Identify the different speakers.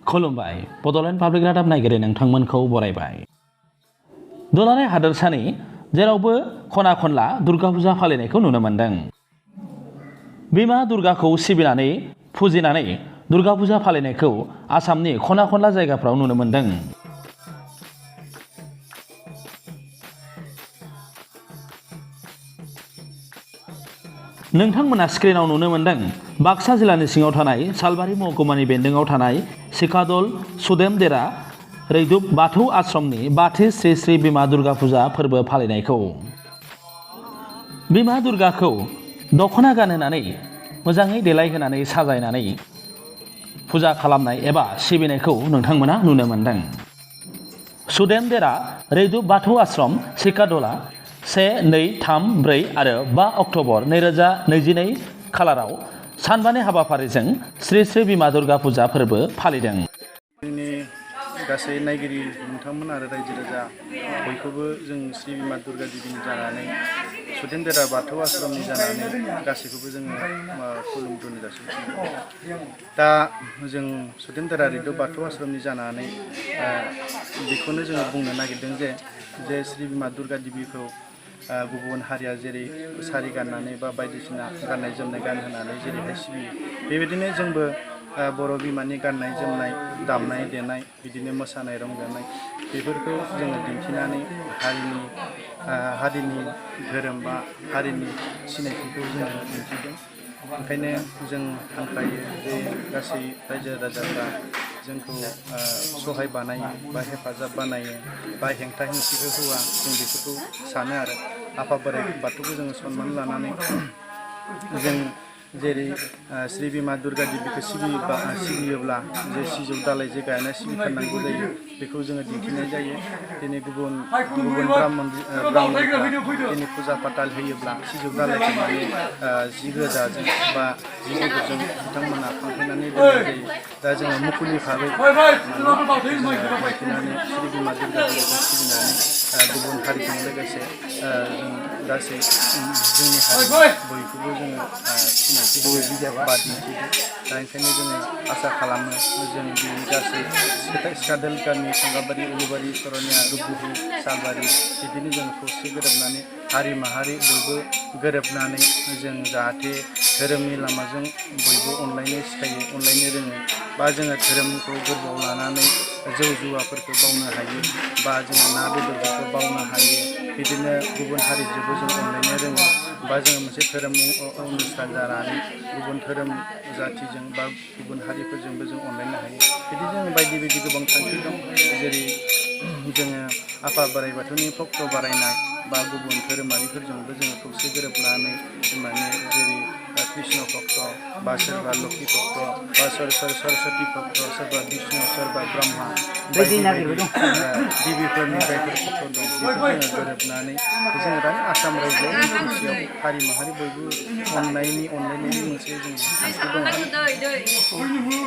Speaker 1: खुलुमबाय बड'लेण्ड पाब्लिक रादाब नायगिरि नोंथांमोनखौ बरायबाय। दुलाराय हादोरसानि जेरावबो खना खनला दुर्गा फुजा फालिनायखौ नुनो मोन्दों। बिमा दुर्गाखौ सिबिनानै फुजिनानै दुर्गा फुजा फालिनायखौ आसामनि खना खनला जायगाफ्राव नुनो मोन्दों। नोंथांमोना स्क्रिनाव नुनो मोन्दों बाक्सा जिल्लानि सिङाव थानाय सालबारि महकुमानि बेन्दोङाव थानाय सिखादल सुदेमदेरा रैदुब बाथौ आश्रमनि बाथि श्री श्री बिमा दुर्गा फुजा फोरबो फालिनायखौ। बिमा दुर्गाखौ दख'ना गानहोनानै मोजाङै देलायहोनानै साजायनानै फुजा खालामनाय एबा सिबिनायखौ नोंथांमोना नुनो मोन्दों। सुदेमदेरा रैदुब बाथौ आश्रम सिखादला 1, 2, 3, 4 आरो 5 अक्ट'बर 2022 खालाराव सानबानि हाबाफारिजों श्री श्री बिमा दुर्गा फुजा फोरबो फालिदों।
Speaker 2: जोंनि गासै नायगिरि नोंथांमोन आरो रायजो राजा बयखौबो जों श्री बिमा दुर्गा देवीनि जानानै सुदेमदेरा बाथौ आश्रमनि जानानै गासैखौबो जोङो खुलुमग्रोनो जासिगोन। दा जों सुदेमदेरा रैदुब बाथौ आश्रमनि जानानै बेखौनो जोङो बुंनो नागिरदों जे श्री बिमा दुर्गा देवीखौ गुबुन हारिया जेरै सारि गाननानै बा बायदिसिना गाननाय जोमनाय गानहोनानै जेरैहाय सिबियो बेबायदिनो जोंबो बर' बिमानि गाननाय जोमनाय दामनाय देनाय बिदिनो मोसानाय रंजानाय बेफोरखौ जोङो दिन्थिनानै हारिनि धोरोम बा हारिनि सिनायथिखौ जोङो दिन्थिदों। ओंखायनो जों हांख्रायो जे गासै रायजो राजाफ्रा जोंखौ सहाय बानायो बा हेफाजाब बानायो बा हेंथा हेंथिखौ होआ जों बेफोरखौ सानो आरो आफा बोराइ बाथौखौ जोङो सनमान लानानै जों जेरै श्री बिमा दुर्गा देवीखौ सिबियोब्ला जे सिजौ दालाय जे गायना सिबिथारनांगौ जायो बेखौ जोङो दिन्थिनाय जायो। दिनै गुबुन ब्राह्मणफ्रा दिनै फुजा फाथाल होयोब्ला सिजौ दालायखौ माने जि गोजाजों बा जि गुफुरजों बिथांमोना फांथेनानै दोननाय जायो। दा जोङो मुखुलि भाबै लाखिनानै श्री बिमा दुर्गा देवीखौ सिबिनानै गुबुन हारिजों लोगोसे जों गासै जोंनि हारि बयखौबो जोङो सिनायथि होयो बा दिन्थियो। दा ओंखायनो जोङो आसा खालामो जों बे गासै सिखादल गामि संगाबारि उलुबारि सरनिया रुपगुरि सालबारि बिदिनो जों खौसे गोरोबनानै हारि माहारि बयबो गोरोबनानै जों जाहाथे धोरोमनि लामाजों बयबो अनलायनो सिखायो अनलायनो रोङो बा जोङो धोरोमखौ गोरबोआव लानानै जौ जुवाफोरखौ बावनो हायो बा जोङो ना बेदरफोरखौ बावनो हायो बिदिनो गुबुन हारिजोंबो जों अनलायनो रोङो बा जोङो मोनसे धोरोम अनुष्ठान जानानै गुबुन धोरोम जाथिजों बा गुबुन हारिफोरजोंबो जों अनलायनो हायो। बिदि जों बायदि बायदि गोबां थांखि दं जेरै जोङो आफा बोराइ बाथौनि भक्त बारायनाय बा गुबुन धोरोमारिफोरजोंबो जोङो खौसे गोरोबनानै माने जेरै कृष्ण भक्त बा सोरबा लक्ष्मि भक्त बा सरस्वती भक्त सोरबा बिष्णु सोरबा ब्रह्मा बायदि बायदि देबिफोरनि जायफोर भक्त दं बेखौ जोङो गोरोबनानै जोङो दा आसाम रायजोआव बिटिसिआव हारि माहारि बयबो अनलायनायनि मोनसे जों थांखि दङ।